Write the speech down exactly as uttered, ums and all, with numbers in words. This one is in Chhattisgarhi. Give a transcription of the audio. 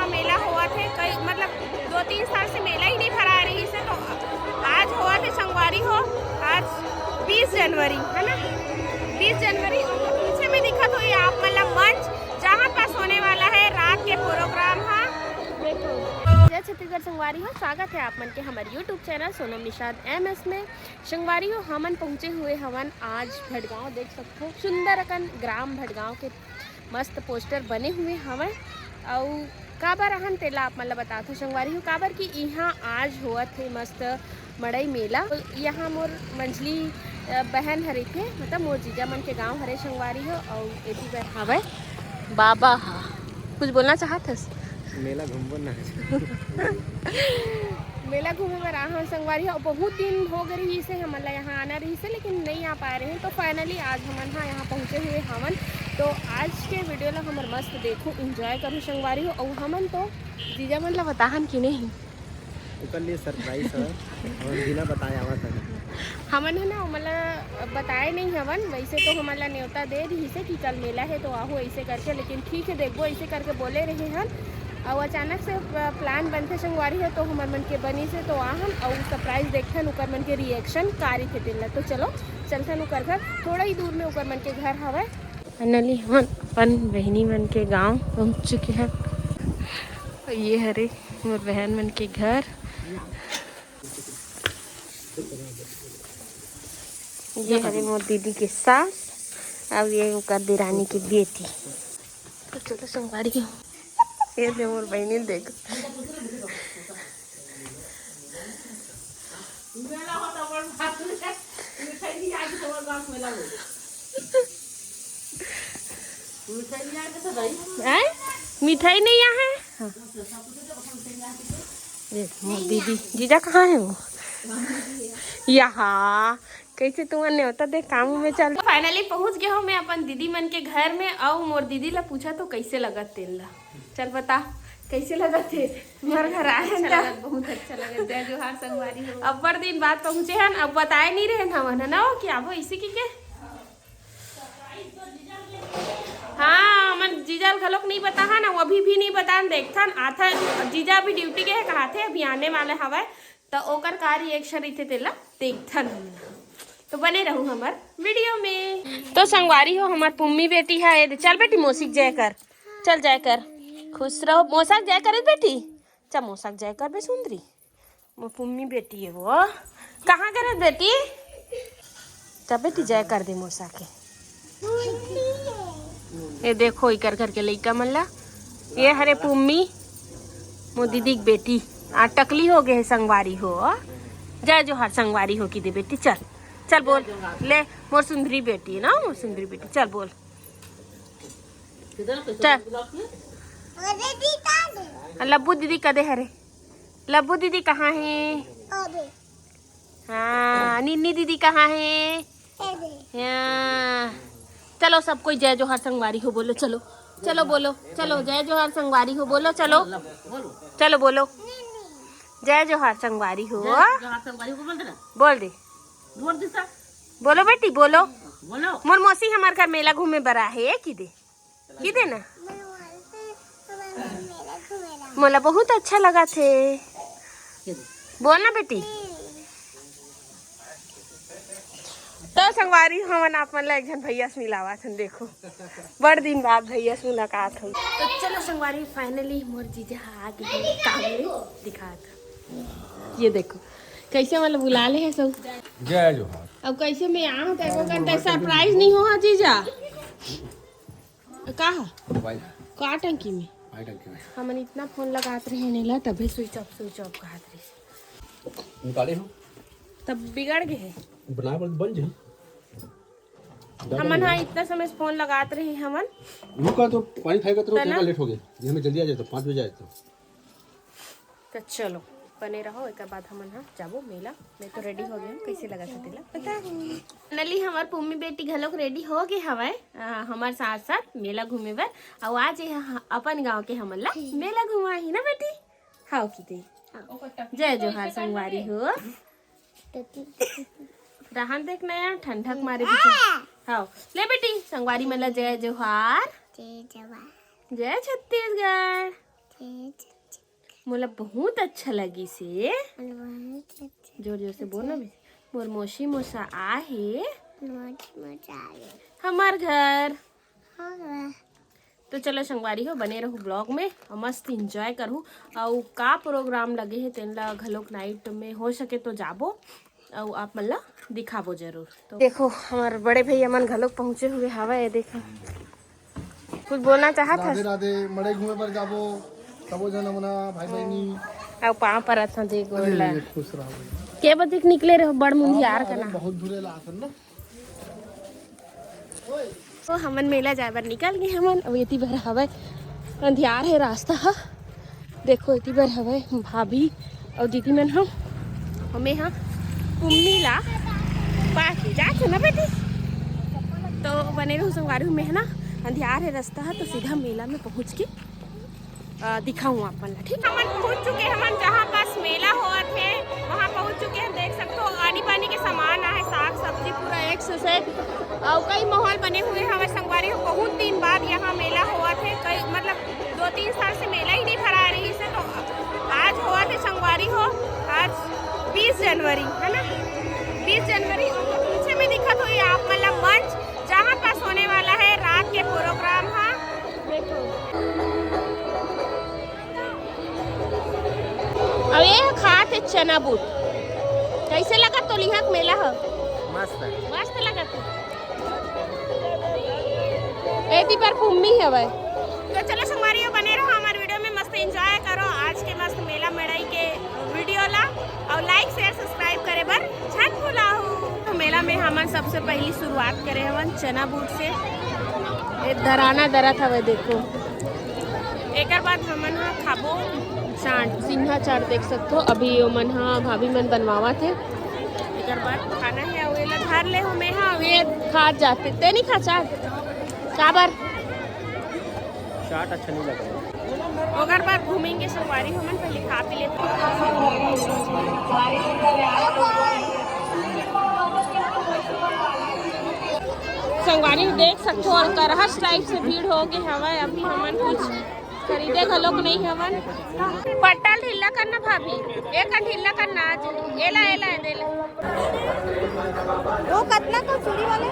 मेला होवत हे, कई मतलब दो तीन साल से मेला ही नहीं भरा रहिस हे, तो आज होवत हे संगवारी हो, आज बीस जनवरी है ना, बीस जनवरी। और पीछे में दिखत होही आप मन ला मंच, जहाँ पास होने वाला है रात के प्रोग्राम हा। जय छत्तीसगढ़ संगवारी हो, स्वागत है आप मन के हमारे YouTube channel Sonam Nishad MS में। संगवारी हो, हमन पहुँचे हुए हवन आज भटगांव, देख सकथो सुंदर अकन ग्राम भटगांव के मस्त पोस्टर बने हुए हवय। अउ काबर आहन तेला आप मन ल बताथव संगवारी हो, काबर कि इहाँ आज होवत हे मस्त मड़ई मेला। यहाँ मोर मंझली, अ, बहन ह रहिथे, मतलब मोर जीजा मन के गांव हरे संगवारी हो। अउ एती बर हवय बाबा ह। कुछ बोलना चाहत हस? मेला घूमबो ना। मेला घूमे बर आहन संगवारी हो, बहुत दिन हो गए रहिस हे हमन ला यहाँ आना रहिस हे, लेकिन नहीं आ पाए रहे। तो finally आज हमन हा यहाँ पहुँचे हुए हवन। तो आज के वीडियो ला हमर मस्त देखो, enjoy करो संगवारी हो। अउ हमन तो जीजा मन ला बताहन कि नहीं? ओकर लिए सरप्राइज है, हमन बिना बताए आवत हन। हमन है ना, ओमन ला बताए नहीं हवन, वैसे तो हमन ला न्योता दे रहिस हे कि कल मेला है तो आहू ऐसे करके, लेकिन ठीक है देखबो ऐसे करके बोले रहे हन। अउ अचानक से प्लान बनथे संगवारी हो, तो हमर मन के बनिस हे तो आहन अउ सरप्राइज देखथन ओकर मन के रिएक्शन का रहिथे तेन ला। तो चलो चलथन ओकर घर, थोड़ा ही दूर में ओकर मन के घर हवय। फाइनली हमन अपन बहिनी मन के गांव पहुंच चुके हैं। ये हरे मोर बहन मन के घर। ये हरे मोर दीदी के सास, अब ये ओकर देरानी के बेटी। तो चलो संगवारी हो, ये दे मोर बहिनी देख। आय? मिठाई नहीं आए? हाँ। देख, मोर दीदी, जीजा कहाँ है वो? यहाँ। कैसे तुमन न्योता दे काम में चल। तो finally पहुँच गए हो मैं अपन दीदी मन के घर में। अउ मोर दीदी ला पूछा तो कैसे लगत तेन ला। चल बता, कैसे लगत हे? मोर घर आए अच्छा लगत, बहुत अच्छा लगत। जय जोहार संगवारी हो। अब्बड़ दिन बाद पहुँचे हन, अब बताए नहीं रहे हवन, है ना, वो क्या वो इसी की के? हाँ, हमन जीजा ल घलोक नहीं बताहन, अउ अभी भी नहीं बतान, देखथन, आथन। जीजा अभी ड्यूटी के हे, कहाथे, अभी आने वाले हवय, त ओकर का रिएक्शन रहिथे, तेला देखथन हमन। तो बने रहू हमर वीडियो में। तो संगवारी हो, हमर पुम्मी बेटी है, ये दे, चल बेटी, मौसी के जय कर, चल जय कर, खुश रहो, मौसा के जय करे बेटी, चल मौसा के जय कर बे सुंदरी। मोर पुम्मी बेटी है वो। कहाँ गे रहे बेटी? जा बेटी, जय कर दे मोसा के। ये देखो, इकर घर के लइका मन ला। ये हरे पुम्मी, मोर दीदी के बेटी। आ, टकली हो गए है संगवारी हो। जय जोहार संगवारी हो की दे बेटी, चल। चल बोल। ले, मोर सुंदरी बेटी है ना, मोर सुंदरी बेटी। चल बोल। चल। लब्बू दीदी कदे हरे? लब्बू दीदी कहाँ है? हाँ, निन्नी दीदी कहाँ है? हाँ। चलो सब कोई जय जोहार संगवारी हो बोलो, चलो। चलो बोलो, चलो जय जोहार संगवारी हो बोलो, चलो। चलो बोलो। जय जोहार संगवारी हो। जोहार संगवारी हो बोल दे ना। बोल दे। जोर दे सा। बोलो बेटी, बोलो। बोलो। मोर मौसी हमार घर मेला घूमे बर आहे, की दे। की दे ना? मोला बहुत अच्छा लगा थे। बोल ना बेटी। तो संगवारी, हमन आप मन ला एक झन भैया से मिलावत हन। देखो, बड़ दिन बाद भैया से मुलाकात हुई। तो चलो संगवारी, finally मोर जीजा ह आ गे हे काम ले। दिखात। ये देखो, कैसे मतलब बुला ले है सब। जय जोहार। अब कैसे मैं आऊँ, तेरे को कहता है, सरप्राइज नहीं हो, हाँ जीजा? का ह? मोबाइल। का टंकी में? मोबाइल टंकी में। हमन इतना फोन लगात रहे ने ला, तभे स्विच ऑफ, स्विच ऑफ कहत रहे। निकाले हो? तब बिगड़ गए है। बनाए बर बन जाए। हमन हा इतना समय से फोन लगात रहे हमन। रुका तो पानी खाएगा तो तना? लेट हो गया। ये हमें जल्दी आ जाए तो पाँच बजे आए तो। तो चलो, बने रहो, एक बाद हमन हा जाबो मेला। मैं तो रेडी हो गई हूँ, कैसे लगा था तेला पता है। फाइनली हमार पुम्मी बेटी घलोक रेडी हो गए हवय, अ, हमार साथ साथ मेला घूमे बर। अउ आज ये ह-, अपन गांव के हमन ला मेला घुमाही ना बेटी? हाव की दे। जय जोहार संगवारी हो। राहन देख नया ठंडक मारे पीछे। हाव, ले बेटी, संगवारी मन ला जय जोहार। जय जोहार। जय छत्तीसगढ़। मोला बहुत अच्छा लगिस हे। जोर जोर से बोल ना बे। मोर मौसी मौसा आ हे। हमर घर। तो चलो संगवारी हो, बने रहू vlog में अउ मस्त enjoy करहू। अउ का program लगे हे तेन ला घलोक night में हो सके तो जाबो अउ आप मन ला दिखाबो जरूर। तो देखो, हमर बड़े भैया मन घलोक पहुँचे हुए हवय। ये देखो, कुछ बोलना चाहत राधे हस? राधे। मड़ई घूमे बर जाबो सबो झन हमना भाई बहिनी। अउ पाँव परत हन दे गोड़ ला। अरे, खुश रहो भैया। के बजे के निकले रहो बड़ मुंधियार के ना? बहुत दूरे ला आसन ना। तो हमन मेला जाए बर निकल गए हमन। अउ एती बर हवय, अंधियार हे रास्ता ह। देखो, एती बर हवय भाभी अउ दीदी मन ह। हमें ह पुम्मी ला पाके जात हे ना बेटी। तो बने रहू संगवारी हो, में ह ना अंधियार हे रास्ता ह, तो सीधा मेला में पहुँच के अ, दिखाऊँ आप मन ला, ठीक? हमन पहुँच चुके हमन जहाँ पास मेला होवत हे, वहाँ पहुँच चुके हैं। देख सकते हो, आनी बानी के सामान आहे, साग सब्जी पूरा एक से सेट। अउ कई माहौल बने हुए हवय संगवारी हो। बहुत दिन बाद यहाँ मेला होवत हे, कई मतलब दो तीन साल से मेला ही नहीं भरा रहिस हे, तो आज होवत हे संगवारी हो। आज बीस जनवरी है ना, बीस जनवरी। पीछे में दिखत होही आप मन ला मंच, जहाँ पास होने वाला है रात के program। हाँ, अब ये खात हे चना बूट। कैसे लगत तो लिहक मेला ह? मस्त है। मस्त लगत हे। एती पर पुम्मी हवय। तो चलो संगवारी हो, बने रहो हमारे वीडियो में, मस्त enjoy करो आज के मस्त मेला मड़ई के वीडियो ला, अउ like share subscribe करे बर झन भुलाहू। तो मेला में हमन सबसे पहली शुरुआत करे हवन चना बूट से। ए दराना दरत हवय, देखो। एकर बाद हमन ह खाबो चाट, सिंहा चाट देख सकथो। अभी ओमन ह, भाभी मन बनवावत हे। एकर बाद खाना हे, अउ एला धर ले हमें ह, अउ ये खात जाते। ते नहीं खा चाट? काबर? चाट अच्छा नहीं लगा। ओकर बाद घूमेंगे संगवारी, हमन पहले खा पी लेते। संगवारी देख सकथो, और करहस टाइप से भीड़ हो गए हवय। अभी हमन कुछ खरीदे घलोक नहीं हवन। पट्टा ल ढीला करना भाभी, एक ढीला करना आज। एला, एला, एला। वो कतना को चूड़ी वाले?